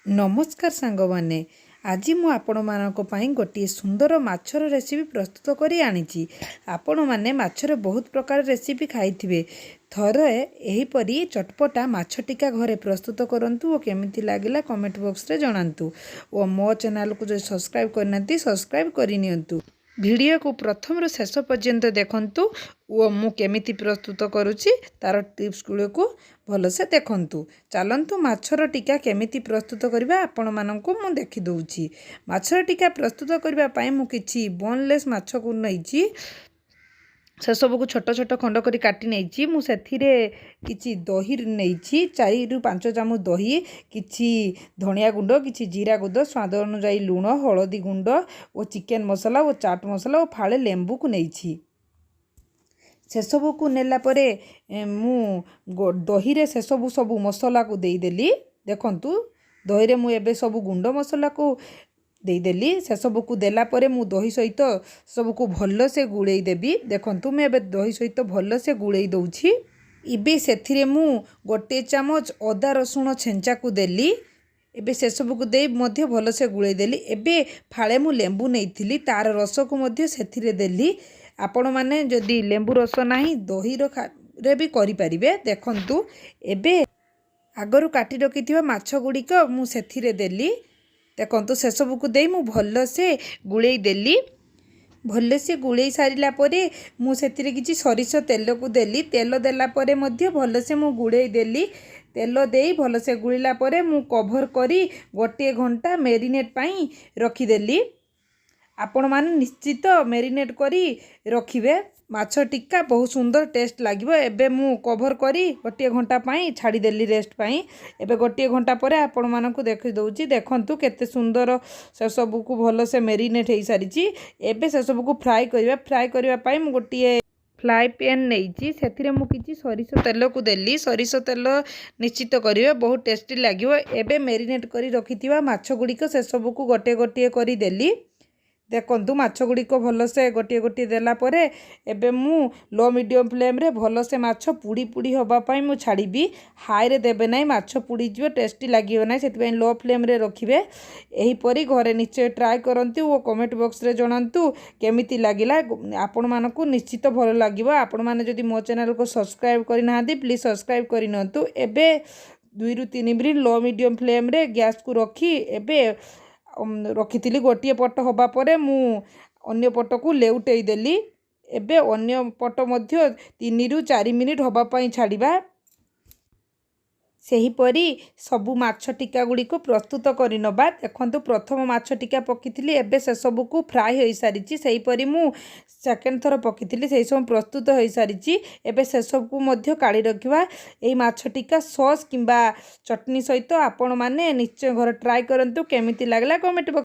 ନମସ୍କାର ସାଙ୍ଗମାନେ, ଆଜି ମୁଁ ଆପଣମାନଙ୍କ ପାଇଁ ଗୋଟିଏ ସୁନ୍ଦର ମାଛର ରେସିପି ପ୍ରସ୍ତୁତ କରି ଆଣିଛି। ଆପଣମାନେ ମାଛର ବହୁତ ପ୍ରକାର ରେସିପି ଖାଇଥିବେ। ଥରେ ଏହିପରି ଚଟପଟା ମାଛ ଟିକା ଘରେ ପ୍ରସ୍ତୁତ କରନ୍ତୁ ଓ କେମିତି ଲାଗିଲା କମେଣ୍ଟ ବକ୍ସରେ ଜଣାନ୍ତୁ ଓ ମୋ ଚ୍ୟାନେଲକୁ ଯଦି ସବସ୍କ୍ରାଇବ୍ କରିନାହାନ୍ତି, ସବସ୍କ୍ରାଇବ୍ କରିନିଅନ୍ତୁ। ଭିଡ଼ିଓକୁ ପ୍ରଥମରୁ ଶେଷ ପର୍ଯ୍ୟନ୍ତ ଦେଖନ୍ତୁ ଓ ମୁଁ କେମିତି ପ୍ରସ୍ତୁତ କରୁଛି, ତା'ର ଟିପ୍ସ ଗୁଡ଼ିକୁ ଭଲସେ ଦେଖନ୍ତୁ। ଚାଲନ୍ତୁ, ମାଛର ଟିକା କେମିତି ପ୍ରସ୍ତୁତ କରିବା ଆପଣମାନଙ୍କୁ ମୁଁ ଦେଖିଦେଉଛି। ମାଛର ଟିକା ପ୍ରସ୍ତୁତ କରିବା ପାଇଁ ମୁଁ କିଛି ବୋନଲେସ୍ ମାଛକୁ ନେଇଛି। ସେସବୁକୁ ଛୋଟ ଛୋଟ ଖଣ୍ଡ କରି କାଟି ନେଇଛି। ମୁଁ ସେଥିରେ କିଛି ଦହି ନେଇଛି, 4ରୁ 5 ଚାମଚ ଦହି, କିଛି ଧନିଆ ଗୁଣ୍ଡ, କିଛି ଜିରା ଗୁଣ୍ଡ, ସ୍ୱାଦ ଅନୁଯାୟୀ ଲୁଣ, ହଳଦୀ ଗୁଣ୍ଡ ଓ ଚିକେନ୍ ମସଲା ଓ ଚାଟ୍ ମସଲା ଓ ଫାଳେ ଲେମ୍ବୁକୁ ନେଇଛି। ସେସବୁକୁ ନେଲା ପରେ ମୁଁ ଦହିରେ ସେସବୁ ସବୁ ମସଲାକୁ ଦେଇଦେଲି। ଦେଖନ୍ତୁ, ଦହିରେ ମୁଁ ଏବେ ସବୁ ଗୁଣ୍ଡ ମସଲାକୁ ଦେଇଦେଲି। ସେସବୁକୁ ଦେଲା ପରେ ମୁଁ ଦହି ସହିତ ସବୁକୁ ଭଲସେ ଗୋଳେଇ ଦେବି। ଦେଖନ୍ତୁ, ମୁଁ ଏବେ ଦହି ସହିତ ଭଲସେ ଗୋଳେଇ ଦେଉଛି। ଏବେ ସେଥିରେ ମୁଁ ଗୋଟିଏ ଚାମଚ ଅଦା ରସୁଣ ଛେଞ୍ଚାକୁ ଦେଲି। ଏବେ ସେସବୁକୁ ଦେଇ ମଧ୍ୟ ଭଲସେ ଗୋଳେଇ ଦେଲି। ଏବେ ଫାଳେ ମୁଁ ଲେମ୍ବୁ ନେଇଥିଲି, ତା'ର ରସକୁ ମଧ୍ୟ ସେଥିରେ ଦେଲି। ଆପଣମାନେ ଯଦି ଲେମ୍ବୁ ରସ ନାହିଁ, ଦହିର ରେ ବି କରିପାରିବେ। ଦେଖନ୍ତୁ, ଏବେ ଆଗରୁ କାଟି ରଖିଥିବା ମାଛ ଗୁଡ଼ିକ ମୁଁ ସେଥିରେ ଦେଲି। ଦେଖନ୍ତୁ, ସେସବୁକୁ ଦେଇ ମୁଁ ଭଲସେ ଗୋଳେଇ ଦେଲି। ଭଲସେ ଗୋଳେଇ ସାରିଲା ପରେ ମୁଁ ସେଥିରେ କିଛି ସୋରିଷ ତେଲକୁ ଦେଲି। ତେଲ ଦେଲା ପରେ ମଧ୍ୟ ଭଲସେ ମୁଁ ଗୋଳେଇ ଦେଲି। ତେଲ ଦେଇ ଭଲସେ ଗୋଳିଲା ପରେ ମୁଁ କଭର୍ କରି ଗୋଟିଏ ଘଣ୍ଟା ମେରିନେଟ୍ ପାଇଁ ରଖିଦେଲି। ଆପଣମାନେ ନିଶ୍ଚିତ ମେରିନେଟ୍ କରି ରଖିବେ, ମାଛ ଟିକା ବହୁତ ସୁନ୍ଦର ଟେଷ୍ଟ ଲାଗିବ। ଏବେ ମୁଁ କଭର୍ କରି ଗୋଟିଏ ଘଣ୍ଟା ପାଇଁ ଛାଡ଼ିଦେଲି ରେଷ୍ଟ ପାଇଁ। ଏବେ ଗୋଟିଏ ଘଣ୍ଟା ପରେ ଆପଣମାନଙ୍କୁ ଦେଖିଦେଉଛି। ଦେଖନ୍ତୁ, କେତେ ସୁନ୍ଦର ସେସବୁକୁ ଭଲସେ ମେରିନେଟ୍ ହେଇସାରିଛି। ଏବେ ସେସବୁକୁ ଫ୍ରାଏ କରିବା। ଫ୍ରାଏ କରିବା ପାଇଁ ମୁଁ ଗୋଟିଏ ଫ୍ରାଏ ପ୍ୟାନ୍ ନେଇଛି। ସେଥିରେ ମୁଁ କିଛି ସୋରିଷ ତେଲକୁ ଦେଲି। ସୋରିଷ ତେଲ ନିଶ୍ଚିତ କରିବେ, ବହୁତ ଟେଷ୍ଟି ଲାଗିବ। ଏବେ ମେରିନେଟ୍ କରି ରଖିଥିବା ମାଛ ଗୁଡ଼ିକ ସେସବୁକୁ ଗୋଟିଏ ଗୋଟିଏ କରି ଦେଲି। ଦେଖନ୍ତୁ, ମାଛ ଗୁଡ଼ିକ ଭଲସେ ଗୋଟିଏ ଗୋଟିଏ ଦେଲା ପରେ ଏବେ ମୁଁ ଲୋ ମିଡ଼ିୟମ୍ ଫ୍ଲେମ୍ରେ ଭଲସେ ମାଛ ପୋଡ଼ି ପୋଡ଼ି ହେବା ପାଇଁ ମୁଁ ଛାଡ଼ିବି। ହାଇରେ ଦେବେ ନାହିଁ, ମାଛ ପୋଡ଼ିଯିବ, ଟେଷ୍ଟି ଲାଗିବ ନାହିଁ। ସେଥିପାଇଁ ଲୋ ଫ୍ଲେମ୍ରେ ରଖିବେ। ଏହିପରି ଘରେ ନିଶ୍ଚୟ ଟ୍ରାଏ କରନ୍ତୁ ଓ କମେଣ୍ଟ ବକ୍ସରେ ଜଣାନ୍ତୁ କେମିତି ଲାଗିଲା। ଆପଣମାନଙ୍କୁ ନିଶ୍ଚିତ ଭଲ ଲାଗିବ। ଆପଣମାନେ ଯଦି ମୋ ଚ୍ୟାନେଲକୁ ସବସ୍କ୍ରାଇବ୍ କରିନାହାନ୍ତି, ପ୍ଲିଜ୍ ସବସ୍କ୍ରାଇବ୍ କରିନିଅନ୍ତୁ। ଏବେ 2ରୁ 3 ମିନିଟ୍ ଲୋ ମିଡ଼ିୟମ୍ ଫ୍ଲେମ୍ରେ ଗ୍ୟାସ୍କୁ ରଖି ଏବେ ରଖିଥିଲି। ଗୋଟିଏ ପଟ ହେବା ପରେ ମୁଁ ଅନ୍ୟ ପଟକୁ ଲେଉଟେଇ ଦେଲି। ଏବେ ଅନ୍ୟ ପଟ ମଧ୍ୟ 3ରୁ 4 ମିନିଟ୍ ହେବା ପାଇଁ ଛାଡ଼ିବା। ସେହିପରି ସବୁ ମାଛ ଟିକା ଗୁଡ଼ିକୁ ପ୍ରସ୍ତୁତ କରିନେବା। ଦେଖନ୍ତୁ, ପ୍ରଥମ ମାଛ ଟିକା ପକାଇଥିଲି, ଏବେ ସେସବୁକୁ ଫ୍ରାଏ ହୋଇସାରିଛି। ସେହିପରି ମୁଁ ସେକେଣ୍ଡ ଥର ପକାଇଥିଲି, ସେହିସବୁ ପ୍ରସ୍ତୁତ ହୋଇସାରିଛି। ଏବେ ସେସବୁକୁ ମଧ୍ୟ କାଢ଼ି ରଖିବା। ଏହି ମାଛ ଟିକା ସସ୍ କିମ୍ବା ଚଟଣି ସହିତ ଆପଣମାନେ ନିଶ୍ଚୟ ଘରେ ଟ୍ରାଏ କରନ୍ତୁ। କେମିତି ଲାଗିଲା କମେଣ୍ଟ ବକ୍ସ